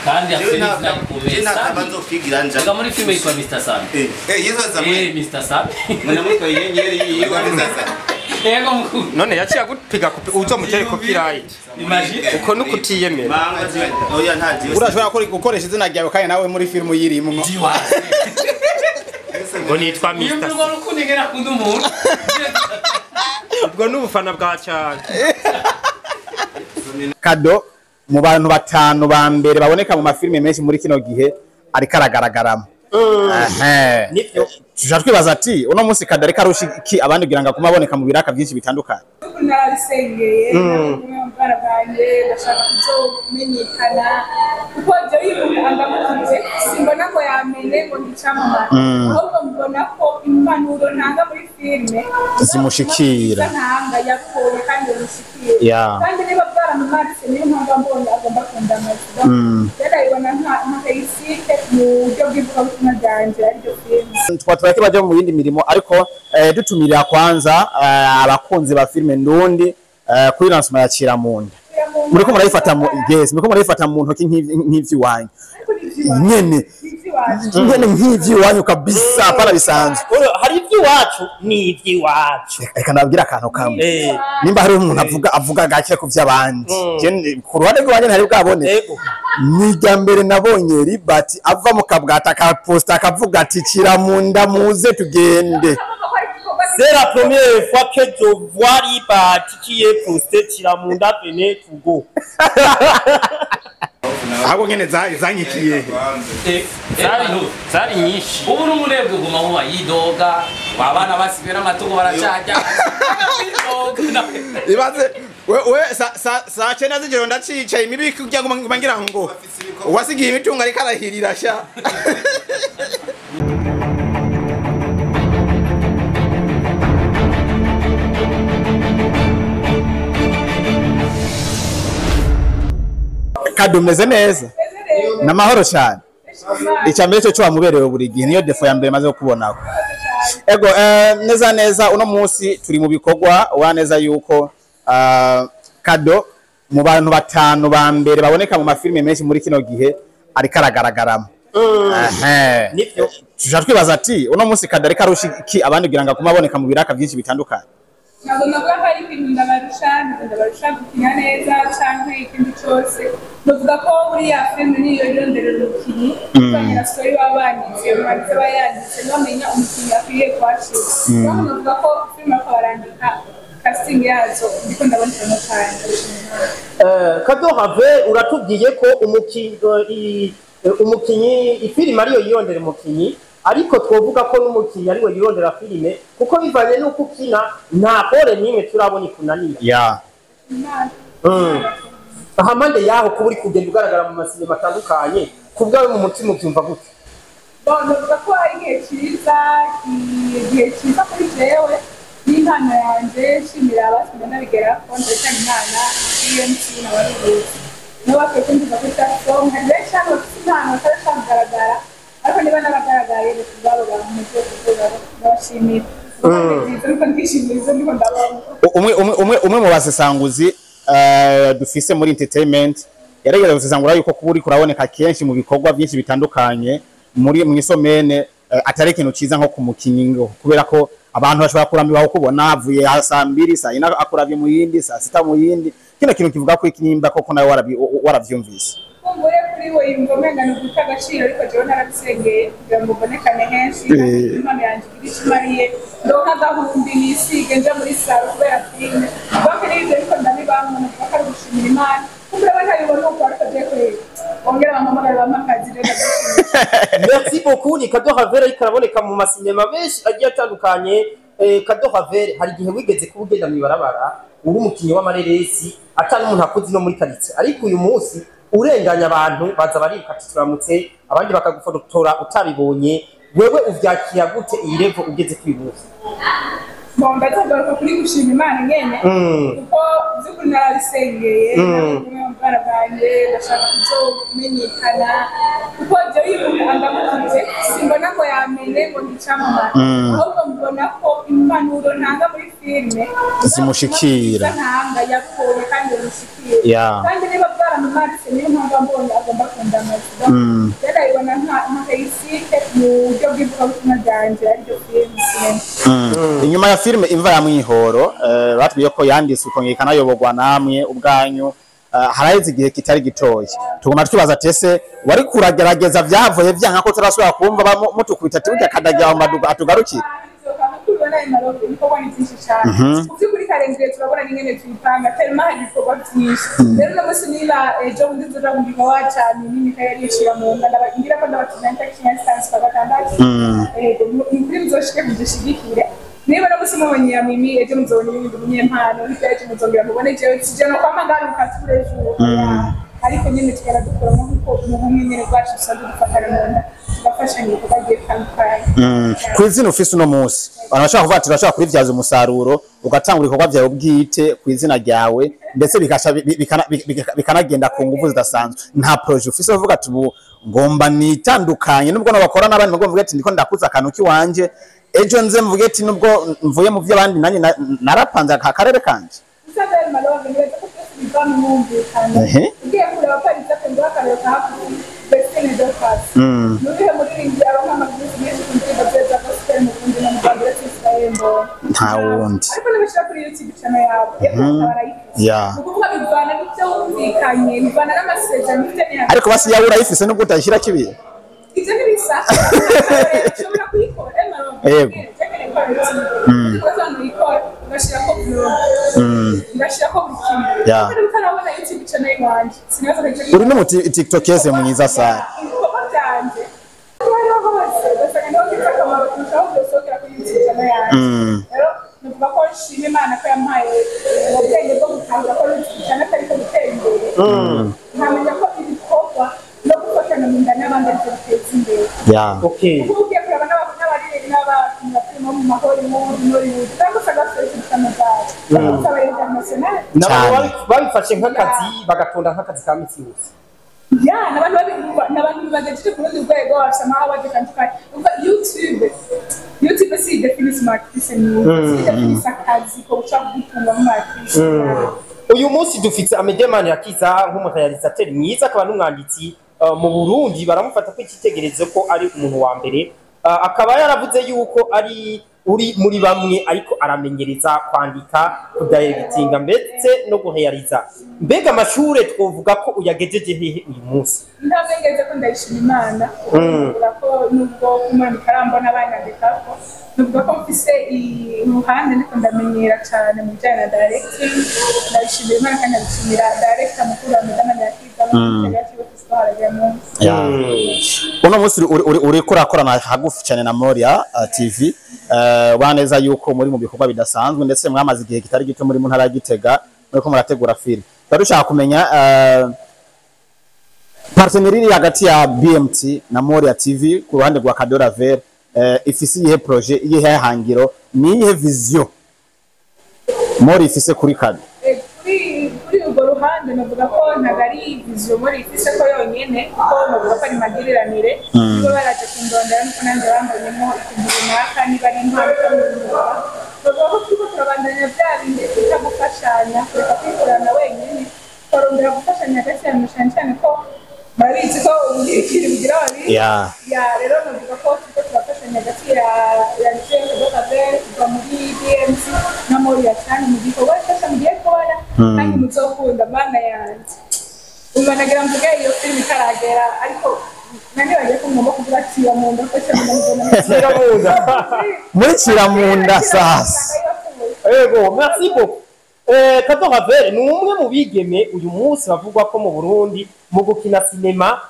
Kandi afite izina rikomeye Sami. Muri filime yitwa Mr. Sami. Yitwa Samuel. Mr. Sami. Munamutwa inyenyeri yitwa Mr. Sami. Yego mukuru. None yaciye agupiga uzomutere copyright. Imagine uko nukutiyemera. Oya ntazi. Urashobora gukoresha izina ryawe kandi nawe muri filime yirimo. Ngo nitwa Mr. Sami. Ngo rukunigera kunda umuntu. Ubwo n'ubufana bwa cyane. Kado mu bantu batanu ba mbere baboneka mu mafilme menshi muri kino gihe ariko aragaragaramo. Tuja twibaza ati uno munsi Kado ariko arusha iki abandi kugira ngo aguma aboneka mu biraka byinshi bitandukanye. Narabisengeye n'ubwana bwanjye ndashaka kuzomenyekana kuko jewe iyo umuntu andamukije simbona ko yamenye ngo ndicamamara, ahubwo mbona ko impanuro ntanga muri filime zimushikira, ntanga yakoye kandi zimushikira, kandi niba bwaramumaritse niyo mpamvu mbonye agomba kundamaza. Rero nka réussite mu buryo bw'ivugabutumwa ryanje ariryo filime. Twatwereke baje mu yindi mirimo ariko dutumirira kwanza abakunzi ba filime ndundi kuri lancement ya Kiramunda. Muriko murayifata mu yes, muriko murayifata mu ntoki nk'ivyiwanyu. Nyene nyene nk'ivyiwanyu kabisa para bisanzwe. Hari ivyiwacu ni ivyiwacu. Reka nababwira akantu kamwe. Nimba hari umuntu avuga gake ku vy'abandi. Je ku ruhande rw'abandi ntari bwabone. Ni irya mbere nabonye Libert ava mu kabwata ka posta akavuga ati Kiramunda muze tugende. C'est la première fois que je vois Libert qui est posté Kiramunda venez to go. Ahubwo nyene zanyikiye. Zari nyinshi. Ubu n'umunebwe guma huba yidoga, abana basibera amatungo baracajya. Ibaze we saa 9 z'ijoro ndacicaye imibi kugira ngo ngira ngo wasigiye imitungo ariko arahirira sha. Kado meze neza namahoro cyane. Icya mbere cyo wamuberewe buri gihe niyo defo ya mbere maze kubonako. Ego neza neza uno munsi turi mu bikorwa wa neza yuko Kado mu bantu batanu ba mbere baboneka mu mafilme menshi muri kino gihe ariko aragaragaramo. Tuja twibaza ati uno munsi Kado ariko arusha iki abandi kugira ngo aguma aboneka mu biraka byinshi bitandukanye. Ntabwo navuga ko ari ibintu ndabarusha gukina neza canke ikindi cose. Navuga ko buriya filime niyo ironderera umukinyi, bivanye na story baba banditse, umwanditsi aba yanditse ntibamenya umukinyi akwiye kwakira. Navuga ko filime bariko barandika casting yazo ndiko ndabonekamo cane. Kado Have uratubwiye ko umukinyi ifilime ariyo yirondera umukinyi, ariko twovuga ko n'umukinyi ariwe yirondera filime kuko bivanye n'uko ukina nta pole n'imwe turabona ikunanira. Ahamande yaho kuba uri kugenda ugaragara mu masinema atandukanye kubwawe mu mutima ubyumva gute? Bon, navuga ko ari igihe cyiza, igihe cyiza kuri jewe n'impano yanje, nshimira abatumye ndabigeraho, ndashima Imana, BMC n'abaruhuzi nibo bakwiye kumva kuri platform. Hari benshi hano bafite impano batarashaka kugaragara, ariko niba n'abagaragaye ubwabo bamuze kuvuga ndabashimira. Umwe mu basesanguzi dufise muri entertainment yaragerageje gusesangura yuko kuba uriko uraboneka kenshi mu bikorwa byinshi bitandukanye muri mwisomene atari ikintu ciza nko ku mukinyi, kubera ko abantu bashobora kurambirwa kukubona avuye saa 2 saa 4 akuravye mu yindi saa 6 mu yindi. Kino kintu kivuga ko ikinimba koko nawe waravyumvise. Kumbure kuri we yumva umenga ni uguta agaciro, ariko jewe narabisengeye kugira ngo mbonekane henshi, impano yanje igire ico imariye, ndonke agahumbi nisige nja muri saro kubera filime. Donc n'ivyo ariko ndabibamwo, navuga ko ari ugushimira Imana. Kumbure we ntabibona uko, ariko jewe kweri bongera bampamagare bampe akazi rero ndabishimira. Merci beaucoup. Ni Kado Have ariko araboneka mu masinema menshi agiye atandukanye. Kado Have, hari igihe wigeze kuba ugenda mw'ibarabara uri umukinyi w'amareresi atari umuntu akuzi no muri quartier, ariko uyu munsi urenganya abantu baza bariruka ati turamutse, abandi bakagufotora utabibonye. Wewe uvyakira gute iyi level ugeze kuri uyu munsi? Bon, ndazogaruka kuri gushima Imana nyene kuko by'ukuri narabisengeye, n'ubwana bwanjye ndashaka kuzomenyekana kuko jewe iyo umuntu andamukije simbona ko yamenye ngo ndicamamara, ahubwo mbona ko impanuro ntanga muri filime zimushikira, ntanga yakoye kandi zimushikira, kandi niba bwaramumaritse namumatse, niyo mpamvu ambonye agomba kundamaza. Rero ayibona nka réussite mu buryo bw'ivugabutumwa ryanje, ariryo filime sinema. Inyuma ya filime Imva ya Mwihoro, batubwiye ko yanditswe ikongera ikanayoborwa namwe ubwanyu, haraheze igihe kitari gitoya. Tuguma tubaza tese wari kuragerageza, vyavuye vyanka ko turasubira kumva mutukubita ati burya kadagira mu maduka atugarukire. Kubibona Maroc, ibikorwa ni byinshi cyane mu by'ukuri. Karengere turabona n'ingene tuyipanga terima, hari ibikorwa byinshi. Rero uno munsi niba ejo bundi nzoja mu gikorwa ca Mimi Mikayeli yicira mu nda, ngira ko ndabatumira itariki 5 z'ukwa gatandatu. Yego, ni ukuri muzoshike mudushigikire. Niba no munsi mubonye ya Mimi, ejo muzobona ibindi munyempano, hirya ejo muzongera mubone jewe. Sije no kwama ngaruka tous les jours, ariko nyine tugenda dukuramo nk'uko mu bumwe nyine bwacu dusanzwe dufatana mu nda, tugafashanya ibikorwa bigiye bitandukanye. Ku izina ufise uno munsi, abantu bashobora kuvuga ati urashobora kuribyaza umusaruro ugatangura ibikorwa byawe bwite ku izina ryawe, ndetse bikasha bikanagenda ku nguvu zidasanzwe. Nta projet ufise uvuga ati ubu ngomba nitandukanye nubwo nabakora n'abandi, nubwo mvuge ati ndiko ndakuza akantu k'iwanje, ejo nze mvuge ati nubwo mvuye mu by'abandi nanjye narapanze aka karere kanje? Isabel Malove, nibaza ko byose biva mu mwumvikano. Ugiye kureba ko ari ibyo akarero ka hafi, Vestine Dorcas. Nubihe muririmbyi aronka amaviews menshi ku ndirimbo ziwe za gospel mu Burundi no mu Rwanda uretse Israel Mbonyi? Nta wundi. Ariko nibashira kuri YouTube channel yabo, yego, barayifise. Ni ukuvuga bivana n'ibyo wumvikanye, bivana n'amasezerano ufitanye. Ariko basi yawe urayifise nubwo utayishyirako ibihe. Ibyo ntibisa, ushobora kuyikora. Uyikora ugashyirako blog, ugashyirako buri kimwe. Ariko utarabona YouTube channel iwanje, sinibaza ko icyo Uri no mu tiktokese mwiza sana. Ibikorwa byanje aho ariho hose ugasanga niho bifite akamaro kurushaho byosohokera kuri YouTube channel yanjye. Rero nuvuga ko nshima Imana ko yampaye ubwo bwenge bwo gutahura ko YouTube channel atari ko gutera imbere, nkamenya ko ibikorwa no gufatana mu nda n'abandi aribyo biteza imbere. Kuko ugiye kureba n'abaririmbyi n'abakinnyi ba filime bo mu ma Hollywood, Nollywood, cyangwa usanga bafite YouTube channel zabo, bakaba international. N'abantu Cyane. Babifashe nk'akazi, bagatonda nk'akazi ka misi yose. Ya, n'abantu bagejeje ku rundi rwego, bafite ama award atandukanye. Umva, YouTube si definise umu artiste, ni si definise akazi ko ushobora kugutunga nk'umu artiste. Uyu munsi dufite Amedemani Yakiza nk'umuréalisateur mwiza akaba n'umwanditsi mu Burundi, baramufata ko icyitegererezo ko ari umuntu wa mbere. Akaba yaravuze yuko ari uri muri bamwe ariko aramenyereza kwandika, kudirectinga ndetse no gurealiza. Mbega amashure twovuga ko uyagejeje hehe uyu munsi? Intambwe ngeze ko ndayishima Imana. Nuvuga ko nubwo kumara mikarambona banyandikako, nuvuga ko mfise uruhande ndiko ndamenyera cyane mu bijyanye na directing. Ndabishimira Imana kandi ndabishimira director mukuru wa Medama Yakiza mu Festival ya munsi. Uno munsi uriko urakorana hagufi cyane na Moria TV, ubona neza yuko muri mu bikorwa bidasanzwe, ndetse mwamaze igihe kitari gito muri mu ntara ya Gitega muriko murategura film. Tuba dushaka kumenya partenariat iri hagati ya BMT na Moria TV ku ruhande rwa Kadora Ver, ifise iyihe projet, iyihe hangiro, ni iyihe vision Moria ifise kuri Kado? Kuri urwo ruhande navuga ko ntabwo ari vision muri ifise ko yonyene, kuko navuga ko ari magiriranire. Niba baraje kundondera nuko nanjye bambonyemo ikintu runaka, niba ari impano cyangwa umwuga. Bavuga ko turiko turabandanya bya bindi twita gufashanya, kureka kwikorana wenyine, twarondera gufashanya hagati yanyu, cyane cyane ko murabizi ko ubwikiri bugira babiri. Ya, rero navuga ko turiko turafashanya hagati ya Jean Kadokaver kuva muri BMC na Moria cyane mu gikorwa cyose mugiye kubona kandi muzokunda. Mana yanjye, umva, nagira mvuge iyo filime itaragera, ariko nani bagiye ko ngomba kuvuga ati mu nda ko cyane ndamubona. Kiramunda. Muri Kiramunda sasa. Ego, merci beaucoup. Kado Ravel ni umwe mu bigeme uyu munsi bavugwa ko mu Burundi mu gukina sinema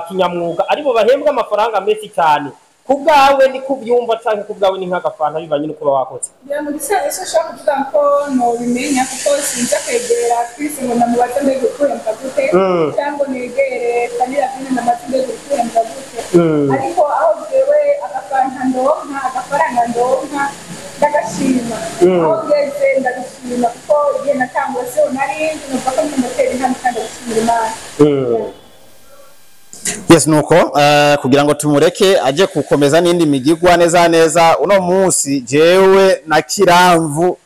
kinyamwuga aribo bahembwa amafaranga menshi cyane. Ku bwawe ni kubyumva canke ku bwawe ni nk'agafanta bivanye n'uko uba wakoze? Ngira ngo gisaza se ushobora kuvuga ko nobimenya, kuko sinza kwegera Chris ngo ndamubaze mbega ukuhembwa gute, cyangwa negere Fanny Lavine ndamubaze mbega ukuhembwa gute. Ariko aho jewe agafanta ndonka, agafaranga ndonka ndagashima. Aho ngeze ndagashima, kuko igihe natangura siho nari nzi. Numva ko nyine ndatera intambwe kandi ndashimira Imana. Yes, nuko kugira ngo tumureke aje gukomeza n'indi migigwa neza neza, uno munsi jewe na Kiramvu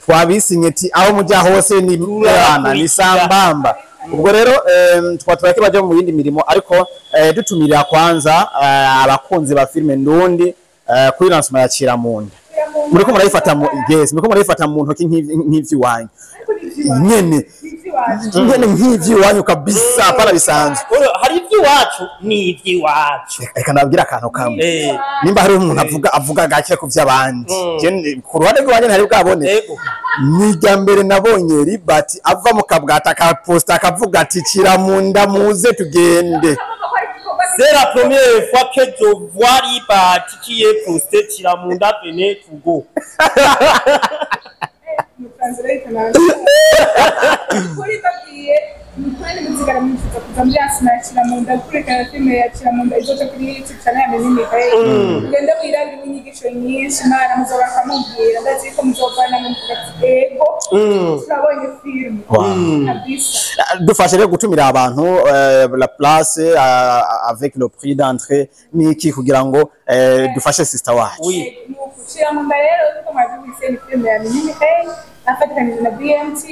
twabisinye ati aho mujya hose ni bana ni sambamba. Ubwo rero twatwara baje mu yindi mirimo, ariko dutumirira kwanza abakunzi ba filime ndundi kuri lancement ya Ciramunda. Muriko murayifata mu yes, muriko murayifata mu ntoki nk'ivy'iwanyu nyene nyene nk'ivy'iwanyu kabisa, hapana bisanzwe. Hari iby'iwacu n'iby'iwacu. Reka nababwira akantu kamwe. Nimba hari umuntu avuga gake ku vy'abandi, ku ruhande rw'iwanjye ntari bwabone. Ni irya mbere nabonye Libert ava mu kabwata ka posta akavuga ati Ciramunda muze tugende. C'est la première fois que je vois Libert qui est posté Ciramunda venez to go. Kuri babwiye mukore muzigara mwifuza kuza muri Asma ya Ciramunda gukurikirana filime ya Ciramunda izoca kuri YouTube channel ya Mimi Mikael. Mugende mwirabire inyigisho nyinshi, Imana muzogaruka mumbwira, ndazi ko muzovana muvuga ati ego turabonye filime kabisa. Dufashe rero gutumira abantu la place avec le prix d'entrée niki kugira ngo dufashe sister wacu. Oui. Ciramunda rero nkuko mwabyumvise ni filime ya Mimi Mikael afatanije na BMT.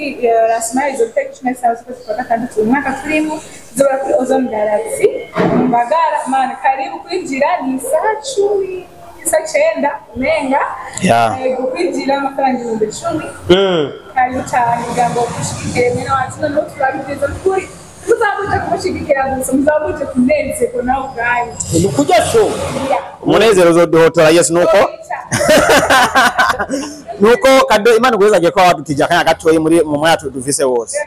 Lancement izo tariki 17 z'ukwezi kwa gatandatu uyu mwaka turimo, izobera kuri Ozone Galaxy mu Mbagara. Mana, karibu. Kwinjira ni isaha 10, isaha 9 umenga. Yego, kwinjira amafaranga 10,000. Karibu cyane kugira ngo dushigikire mwene wacu. Noneho turabigeza kuri muzamuje kumushigikira gusa, muzamuje kunezerwa nawe ubwanyu. Ni ukurya show. Umunezero uzoduhotora. Yes, nuko nuko Kado, Imana iguhezagiye ko wadutije akanya gatoyi muri mu mwanya dufise wose.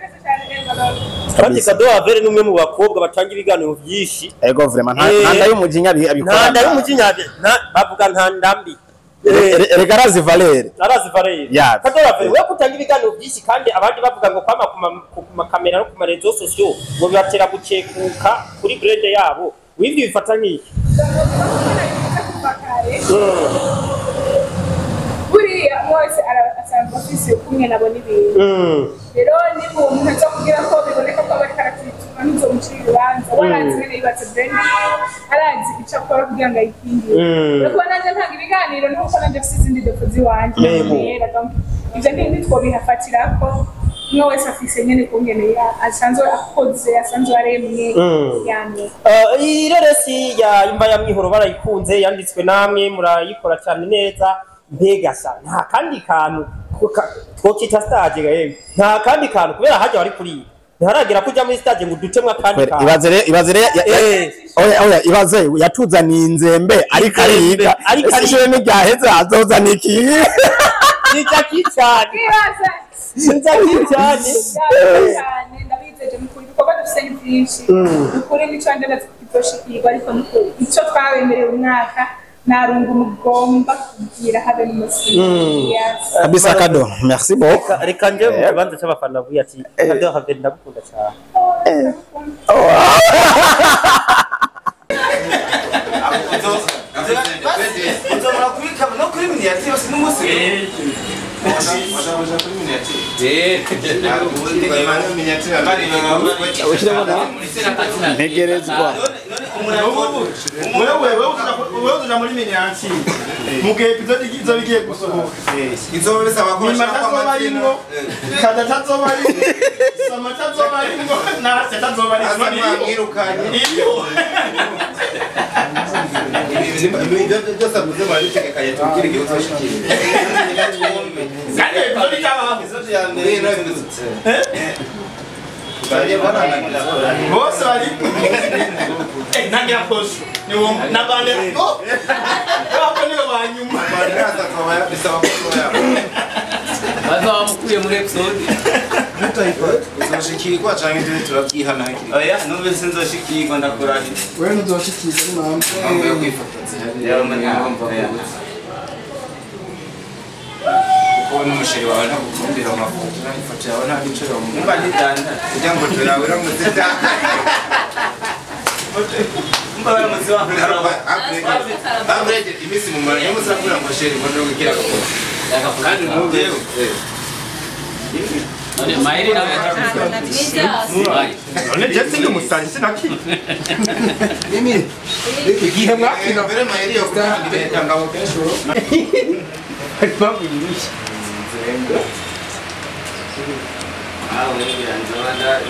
Kandi Kado Avere ni umwe mu bakobwa batanga ibiganiro byinshi. Ego vraiment, nta nda y'umujinya abikora. Nta nda y'umujinya, bavuga nta ndambi. Rega arazi Valere. Arazi Valere. Kado Avere we kutanga ibiganiro byinshi kandi abandi bavuga ngo kwama ku makamera no ku marezo sosio ngo bibatera gukekuka kuri brand yabo. Wivyo bifata nk'iki? Buriya wese asanzwe afise ukumwe nabona ibintu. Rero niba uwo muntu aza kugira ko biboneka ko aba ariko aratituma, ntuzomucire urubanza. We arazi ingene yubatse brand, arazi ico akora kugira ngo ayikingire. Rero kuba nanje ntanga ibiganiro ni kuko nanje mfise izindi defo ziwanje. Ivyo ntitwobihafatirako, umwe wese afise nyene ukungene asanzwe akoze, asanzwe aremwe. Ireresi ya Imva ya Mwihoro barayikunze, yanditswe namwe murayikora cyane neza. Mbega sa nta kandi kantu twokita stage ga yemwe, nta kandi kantu kubera hajya wari kuri ntiharagera kuja muri stage ngo dutemwe akandi kantu. Ibaze re oya oya, ibaze yatuzaniye inzembe ariko ariga ishure n'iryaheze azozana iki? Nija kicane, nija kicane cyane. Ndabizeje mukuri ibikorwa dufise ni byinshi, ukuri nico ndazi kizoshikirwa, ariko nukuri ico twabemereye umwaka narungu mugomba kugira habe n'umusi. Kabisa Kado, merci beaucoup. Reka nje mu kibanza cy'abafana bavuye ati Kado Haveri ndagukunda cyane. Uzomara kuri no kuri miniature yose n'umunsi. Ntegerezwa. Wewe uja muri miniature mu gihe episode izoba igiye gusohoka, Mima tazoba arimwo, Kada tazoba arimwo, Sama tazoba arimwo, Narase tazoba arimwo. Iriho. Kandi episode itabaho. Bose bari ntangira posho na bande bako nibo banyuma bazaba bamukuye muri episode. Uzoshikirwa canke tube turabyihana hakiri. Oya, numvise nzoshikirwa ndakurahiye. Wewe ntuzoshikirwa ni mpamvu yo kwifotoza. Kuko n'umusheri wawe ntagukundira amafoto, ifoto yawe nta gice yamuha. Umva ntidanda kugira ngo turawe uramutse umva baramutse bakora. Average iminsi mu mara y'umunsi akura ngo sheri ngo ndogira agafoto. Kandi ntubeho. None Mahiri nawe None je sindi umusanyi sinakiri. Mimi igihe mwakina mbere Mahiri yo kugira ngabo kenshi impamvu nyinshi. Ah, wewe nzoba ndaje.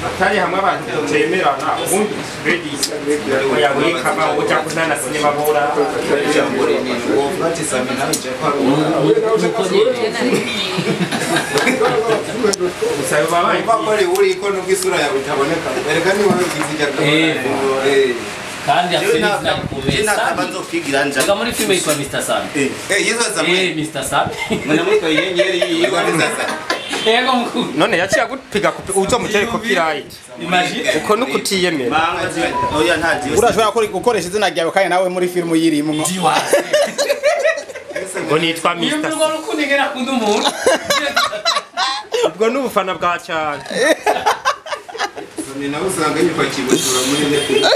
Atari hamwe abantu tutemerana ubundi ladies oya wikama uja kunana sinema bora. Usaba babaye bakore uri ko nubwo isura yawe itaboneka erega ni wowe ubwiza. Kandi afite izina rikomeye. Sami Ega muri filime yitwa Mr. Sami. Yitwa Sami. Mr. Sami. Mwana yenyeri yitwa Mr. Sami. Yego mukuru. None yaciye agupiga uzomutere copyright. Imagine uko nukutiyemera. Oya nta diyo. Urashobora gukoresha izina ryawe kandi nawe muri filime uyirimwo. Ngo nitwa Mr. Iyo mvugo rukundi ngera kunda umuntu. Ubwo n'ubufana bwa cyane. Ni nawe usanga yitwa Kibutura muri Netflix.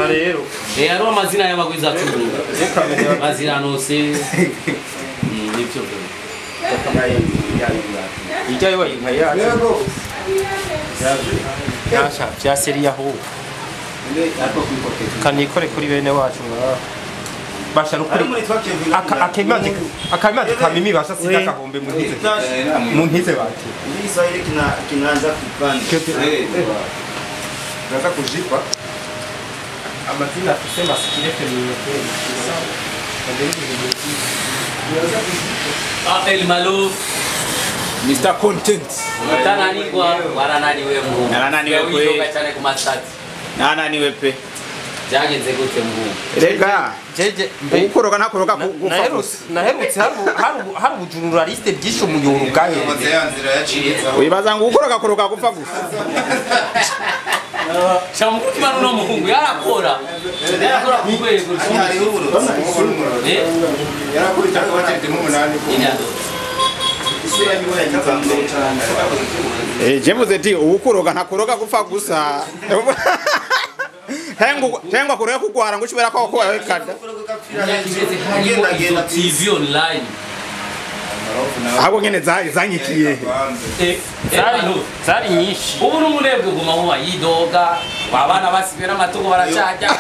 Rero hariho amazina y'abagwizatunga baziranose nibyo ijyayo bayinka yacu yasha bya seriya ho kanikore kuri bene wacu ngaha basha rukuri akemazi akamazi kamimi basha sida kahombe muntize muntize bati Kiswahili kinaanza kupanda naza kujipa amazina afise masikire feminine. El Maluf Mr Content utananirwa warananiwe muhungu narananiwe kwe cyane ku masati narananiwe pe byagenze gute muhungu rega jeje ukoroga ntakoroga gupfa gusa naherutse hari ubujururaliste byishe umuyoro ubwahe wibaza ngo ukoroga koroga gupfa gusa shamukutima no muhungu yarakora ku rwego yarakubita akabatete nk'umunani jevuze ti ukoroga ntakoroga gupfa gusa Hengo kuroga kugwara ngo ushobora ko ko kada harimo TV online ahubwo nyene zanyikiye zari nyinshi ubu n'umunebwe guma huba yidoga abana basibera amatungo baracajya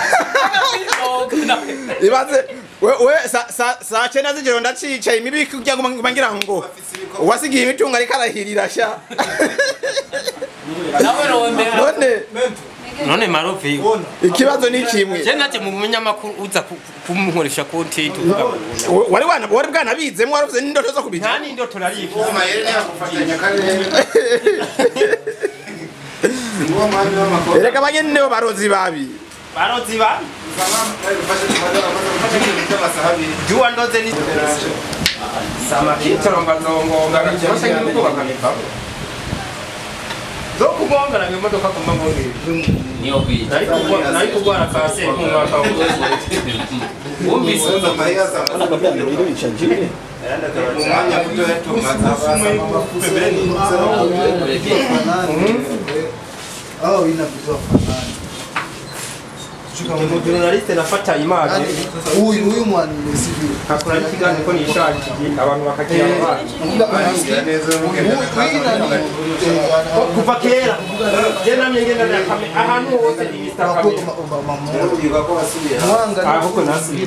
ibaze we saa cyenda z'ijoro ndacicaye imibi kugira ngo ngira ngo uwasigiye imitungo ariko arahirira sha nawe none none marovi ikibazo ni kimwe je naje mu munyamakuru uza kumunkoresha content wari wana wari bwanabizemo waruvuze n'indoto zo kubija nta n'indoto narifuza mayere yagufatanya karere erega banyene nibo barozi babi barozi babi juwa ndoze ni sama kitoromba zongonga cyose ngiye bakamipfa zo kugongana imodoka kuma ngongera niyo kwica nari kugwara kanseri mu mwaka wumvise umwanya muto yatumaza journaliste nafata image uyu mwana sivyo akora ikiganiro ko nishakiye abantu bakagira kuva kera je namye ngenda na kamera ahantu hose ni Mr. Kamera ahubwo nasubiye.